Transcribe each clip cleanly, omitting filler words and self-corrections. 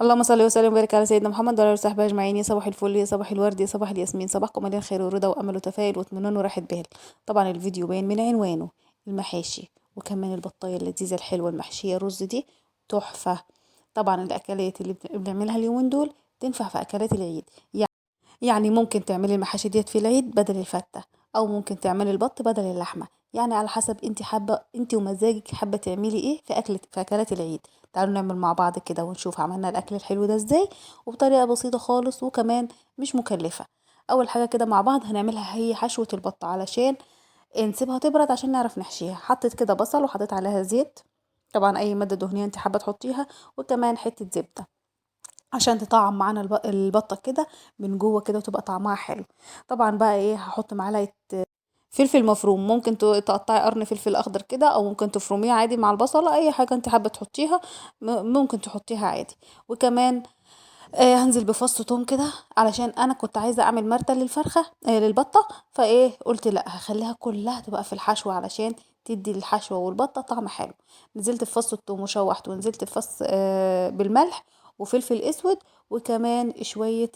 اللهم صل وسلم وبارك على سيدنا محمد وعلى اله وصحبه اجمعين. يا صباح الفل، يا صباح الورد، يا صباح الياسمين. صباحكم مليان خير ورضا وامل وتفاؤل واطمئنان وراحة بال. طبعا الفيديو باين من عنوانه، المحاشي وكمان البطايه اللذيذة الحلوة المحشيه رز دي تحفة. طبعا الاكلات اللي بنعملها اليومين دول تنفع في اكلات العيد، يعني ممكن تعملي المحاشي ديت في العيد بدل الفته، او ممكن تعملي البط بدل اللحمة، يعني على حسب انت حابة، انت ومزاجك حابة تعملي ايه في اكلات العيد. تعالوا نعمل مع بعض كده ونشوف عملنا الاكل الحلو ده ازاي، وبطريقة بسيطة خالص وكمان مش مكلفة. اول حاجة كده مع بعض هنعملها هي حشوه البط، علشان نسيبها تبرد عشان نعرف نحشيها. حطيت كده بصل وحطيت عليها زيت، طبعا اي مادة دهنية انت حابة تحطيها، وكمان حتة زبدة عشان تطعم معانا البطة كده من جوه كده وتبقى طعمها حلو. طبعا بقى ايه، هحط معلقه فلفل مفروم، ممكن تقطعي قرن فلفل اخضر كده، او ممكن تفرميه عادي مع البصله، اي حاجة انت حابة تحطيها ممكن تحطيها عادي. وكمان هنزل بفص توم كده، علشان انا كنت عايزه اعمل مرته للفرخه، للبطه، فايه قلت لا هخليها كلها تبقى في الحشوه علشان تدي الحشوه والبطه طعم حلو. نزلت بفص التوم وشوحته، ونزلت بفص بالملح وفلفل اسود، وكمان شوية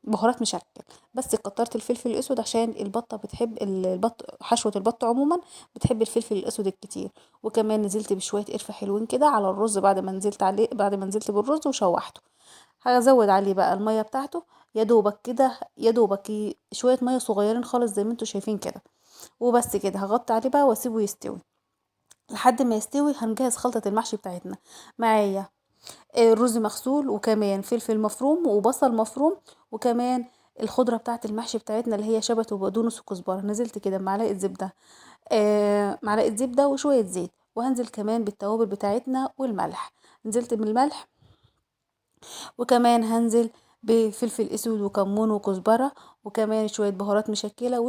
بهارات مشكل، بس كترت الفلفل الاسود عشان البطة بتحب البط، حشوه البط عموما بتحب الفلفل الاسود الكتير. وكمان نزلت بشوية قرفه حلوين كده على الرز بعد ما نزلت عليه، بعد ما نزلت بالرز وشوحته. هزود عليه بقى المية بتاعته، يا دوبك كده، يا دوبك شوية مية صغيرين خالص زي ما انتوا شايفين كده، وبس كده. هغطي عليه بقى واسيبه يستوي لحد ما يستوي. هنجهز خلطه المحشي بتاعتنا. معايا الرز مغسول، وكمان فلفل مفروم وبصل مفروم، وكمان الخضرة بتاعت المحشي بتاعتنا اللي هي شبت وبقدونس وكزبره. نزلت كده بمعلقه زبدة، معلقه زبدة وشوية زيت، وهنزل كمان بالتوابل بتاعتنا والملح. نزلت بالملح، وكمان هنزل بفلفل اسود وكمون وكزبره، وكمان شوية بهارات مشكلة،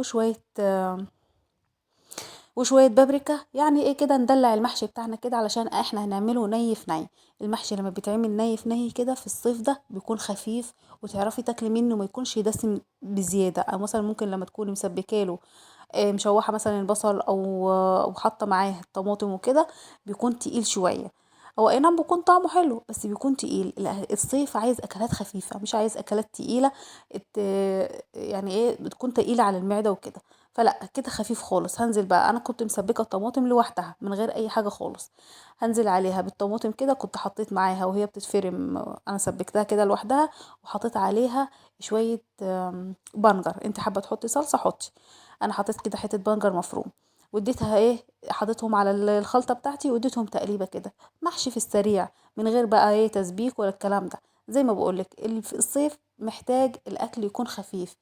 وشوية بابريكا. يعني ايه كده ندلع المحشي بتاعنا كده، علشان احنا هنعمله ني في ني. المحشي لما بيتعمل ني في ني كده في الصيف ده بيكون خفيف وتعرفي تاكلي منه، ما يكونش دسم بزيادة. او مثلا ممكن لما تكوني مسبكاله، مشوحه مثلا البصل او حاطه معاه الطماطم وكده، بيكون تقيل شوية. هو اي نعم بيكون طعمه حلو بس بيكون تقيل. لا، الصيف عايز اكلات خفيفة، مش عايز اكلات تقيلة، يعني ايه، بتكون تقيلة على المعدة وكده. فلا كده خفيف خالص. هنزل بقى، انا كنت مسبكه الطماطم لوحدها من غير اي حاجة خالص، هنزل عليها بالطماطم كده. كنت حطيت معاها وهي بتتفرم، انا سبكتها كده لوحدها، وحطيت عليها شوية بنجر. انت حابة تحطي صلصه حطي، انا حطيت كده حتة بنجر مفروم، واديتها ايه، حطيتهم على الخلطة بتاعتي واديتهم تقليبه كده، محشي في السريع من غير بقى ايه تسبيك ولا الكلام ده. زي ما بقولك الصيف محتاج الاكل يكون خفيف،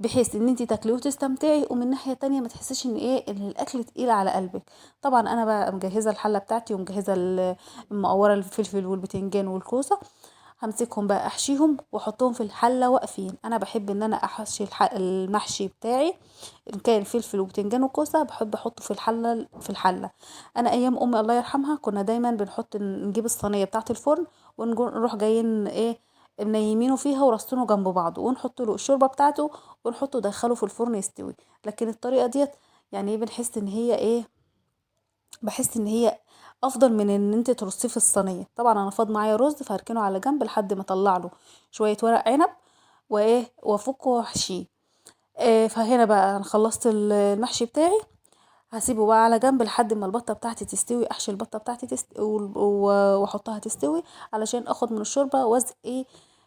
بحيث ان انت تاكلي وتستمتعي، ومن ناحية تانية ما تحسيش ان ايه، ان الاكل تقيل على قلبك. طبعا انا بقى مجهزة الحلة بتاعتي، ومجهزه المقوره الفلفل والبتنجان والكوسه. همسكهم بقى احشيهم واحطهم في الحلة واقفين. انا بحب ان انا احشي المحشي بتاعي ان كان فلفل وبتنجان وكوسه، بحب احطه في الحلة. في الحلة انا ايام امي الله يرحمها كنا دايما نجيب الصينية بتاعه الفرن ونروح جايين ايه منيمينه فيها ورصينه جنب بعضه، ونحط له الشوربة بتاعته ونحطه دخله في الفرن يستوي. لكن الطريقة ديت يعني ايه، بنحس ان هي ايه، بحس ان هي افضل من ان انت ترصيه في الصينية. طبعا انا فاض معايا رز فهركنه على جنب لحد ما اطلع له شوية ورق عنب وايه وافكه واحشيه. فهنا بقى انا خلصت المحشي بتاعي، هسيبه بقى على جنب لحد ما البطة بتاعتي تستوي. احشي البطة بتاعتي واحطها تستوي علشان اخد من الشوربة وازقي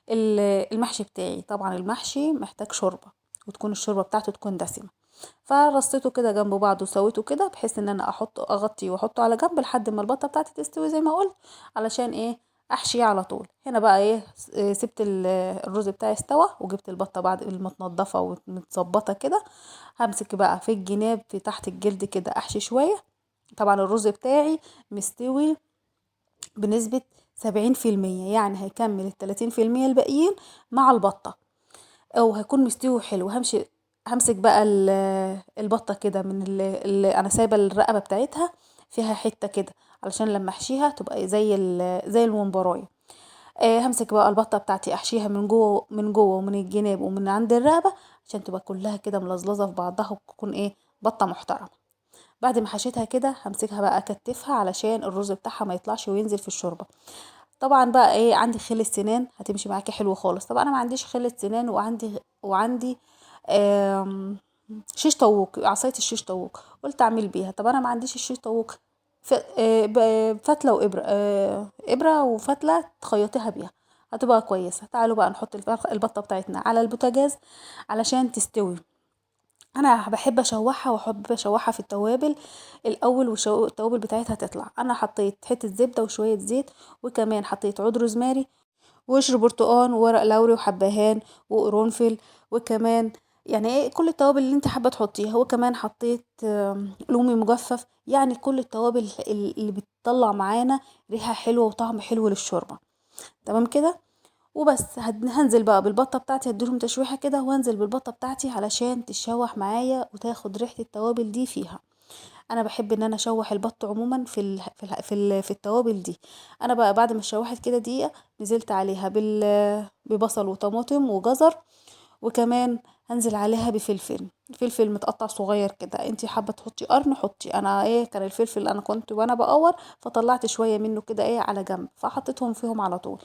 المحشي بتاعي. طبعا المحشي محتاج شوربة، وتكون الشوربة بتاعته تكون دسمة. فرصيته كده جنب بعض وسويته كده بحيث ان انا اغطيه واحطه على جنب لحد ما البطة بتاعتي تستوي زي ما قلت، علشان ايه احشيه على طول. هنا بقى ايه، سبت الرز بتاعي استوى، وجبت البطة بعد ما متنضفه ومتظبطه كده. همسك بقى في الجناب في تحت الجلد كده احشي شوية. طبعا الرز بتاعي مستوي بنسبة سبعين في المية، يعني هيكمل التلاتين في المية الباقيين مع البطة، او هيكون مستوي حلو. همسك بقى البطة كده من انا سايبه الرقبة بتاعتها فيها حتة كده علشان لما احشيها تبقى زي الممبرايه. همسك بقى البطة بتاعتي احشيها من جوه، من جوه ومن الجناب ومن عند الرقبة، عشان تبقى كلها كده ملزلزه في بعضها وتكون ايه بطه محترمه. بعد ما حشيتها كده همسكها بقى اكتفها علشان الرز بتاعها ما يطلعش وينزل في الشوربة. طبعا بقى ايه، عندي خلة سنان هتمشي معاكي حلو خالص. طبعا انا ما عنديش خلة سنان، وعندي شيش طاووق، عصاية الشيش طاووق، قلت اعمل بيها. طب انا ما عنديش الشيش طاووق، فتله وابره، ابره وفتله تخيطيها بيها هتبقى كويسة. تعالوا بقى نحط البطة بتاعتنا على البوتاجاز علشان تستوي. انا بحب اشوحها، واحب اشوحها في التوابل الاول، والتوابل بتاعتها تطلع. انا حطيت حتة زبدة وشوية زيت، وكمان حطيت عود روزماري وقشر برتقان وورق لوري وحبهان وقرنفل، وكمان يعني ايه كل التوابل اللي انت حابة تحطيها. وكمان حطيت لومي مجفف، يعني كل التوابل اللي بتطلع معانا ريحه حلوة وطعم حلو للشوربه. تمام كده. وبس هنزل بقى بالبطه بتاعتي، هديلهم تشويحه كده، وانزل بالبطه بتاعتي علشان تتشوح معايا وتاخد ريحه التوابل دي فيها. انا بحب ان انا اشوح البط عموما في التوابل دي. انا بقى بعد ما اتشوحت كده دقيقة نزلت عليها ببصل وطماطم وجزر، وكمان هنزل عليها بفلفل، فلفل متقطع صغير كده. انتي حابة تحطي قرن حطي، انا ايه كان الفلفل انا كنت وانا بقور فطلعت شوية منه كده ايه على جنب، فحطيتهم فيهم على طول.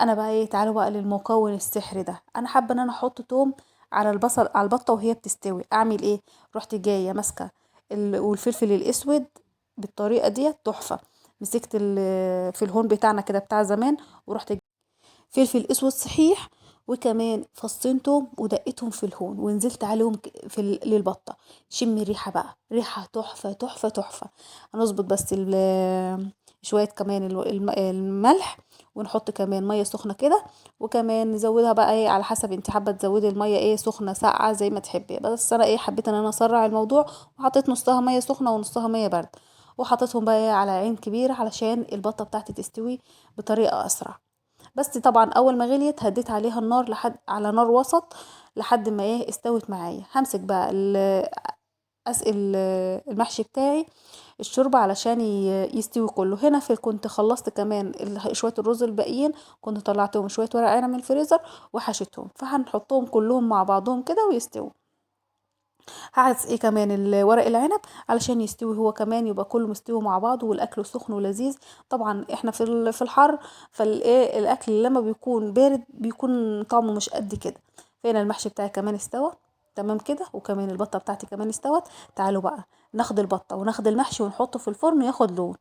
انا بقى ايه، تعالوا بقى للمكون السحري ده. انا حابة ان انا احط توم على البصل على البطة وهي بتستوي. اعمل ايه؟ رحت جاية ماسكه والفلفل الاسود بالطريقة دي تحفة. مسكت في الهون بتاعنا كده بتاع زمان، ورحت فلفل اسود صحيح، وكمان فصين توم ودقتهم في الهون، ونزلت عليهم في للبطه. شمي الريحة بقى، ريحه تحفة تحفة تحفة. هنظبط بس شوية كمان الملح، ونحط كمان مية سخنة كده، وكمان نزودها بقى ايه على حسب انت حابة تزودي المية ايه، سخنة ساقعه زي ما تحبي. بس انا ايه حبيت ان انا اسرع الموضوع، وحطيت نصها مية سخنة ونصها مية باردة، وحطيتهم بقى ايه على عين كبيرة علشان البطة بتاعتي تستوي بطريقة اسرع. بس طبعا اول ما غليت هديت عليها النار لحد على نار وسط لحد ما ايه استوت معايا. همسك بقى اسقي المحشي بتاعي الشوربة علشان يستوي كله. هنا في كنت خلصت كمان شوية الرز الباقيين، كنت طلعتهم شوية ورق عنب من الفريزر وحشتهم، فهنحطهم كلهم مع بعضهم كده ويستووا. هسقي كمان ورق العنب علشان يستوي هو كمان، يبقى كله مستوي مع بعضه والاكل سخن ولذيذ. طبعا احنا في الحر، فالاية الاكل لما بيكون بارد بيكون طعمه مش قد كده. فهنا المحشي بتاعي كمان استوى تمام كده، وكمان البطة بتاعتي كمان استوت. تعالوا بقى ناخد البطة وناخد المحشي ونحطه في الفرن ياخد لون،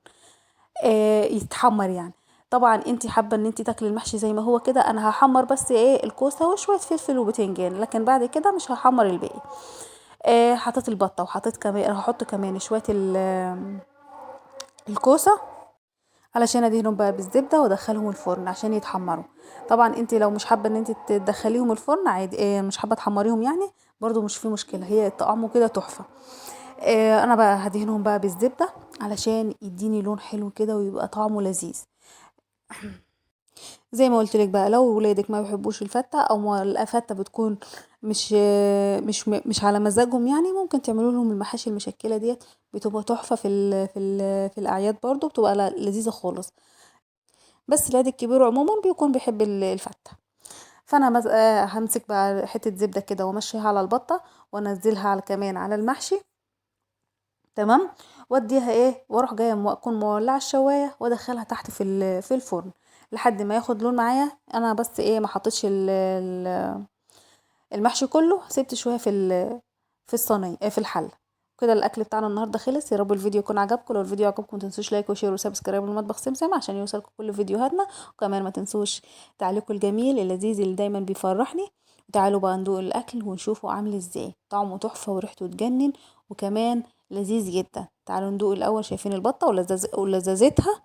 يتحمر يعني. طبعا انتي حابة ان انتي تاكلي المحشي زي ما هو كده، انا هحمر بس ايه الكوسه وشوية فلفل وبتنجان، لكن بعد كده مش هحمر الباقي. حطيت البطة وحطيت كمان، هحط كمان شوية الكوسه علشان ادهنهم بقى بالزبده وادخلهم الفرن عشان يتحمروا. طبعا انت لو مش حابة ان انت تدخليهم الفرن عادي، مش حابة تحمريهم يعني برضو مش في مشكلة، هي طعمه كده تحفة. انا بقى هدهنهم بقى بالزبده علشان يديني لون حلو كده ويبقى طعمه لذيذ. زي ما قلت لك بقى، لو ولادك ما بيحبوش الفته او ما الفته بتكون مش على مزاجهم يعني، ممكن تعملوا لهم المحاشي المشكلة ديت، بتبقى تحفة في الاعياد برضو، بتبقى لذيذة خالص. بس العيد الكبير عموما بيكون بيحب الفته. فانا همسك بقى حتة زبدة كده وامشيها على البطة وانزلها كمان على المحشي تمام، واديها ايه، واروح جاية اكون مولعه الشوايه وادخلها تحت في الفرن لحد ما ياخد لون معايا. انا بس ايه ما حطيتش المحشي كله، سبت شوية في الصينية، في الحلة كده. الاكل بتاعنا النهارده خلص. يا رب الفيديو يكون عجبكم. لو الفيديو عجبكم ما تنسوش like و share و subscribe لمطبخ سمسم عشان يوصلكم كل فيديوهاتنا، وكمان ما تنسوش تعليقكم الجميل اللذيذ اللي دايما بيفرحني. وتعالوا بقى ندوق الاكل ونشوفه عامل ازاي، طعمه تحفة وريحته تجنن وكمان لذيذ جدا. تعالوا ندوق الاول. شايفين البطة ولذاذتها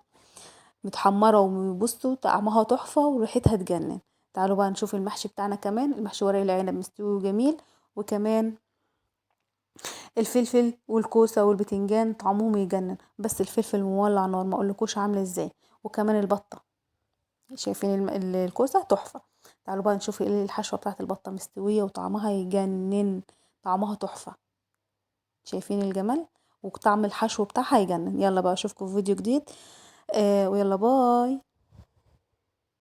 متحمره وبصوا طعمها تحفة وريحتها تجنن. تعالوا بقى نشوف المحشي بتاعنا كمان، المحشي ورق العنب مستوي وجميل، وكمان الفلفل والكوسه والبتنجان طعمهم يجنن، بس الفلفل مولع نار ما اقولكوش عامل ازاي، وكمان البطة شايفين الكوسه تحفة. تعالوا بقى نشوف ايه الحشوه بتاعت البطة مستوية وطعمها يجنن، طعمها تحفة. شايفين الجمال وطعم الحشو بتاعها يجنن. يلا بقى اشوفكم في فيديو جديد، ويلا باي.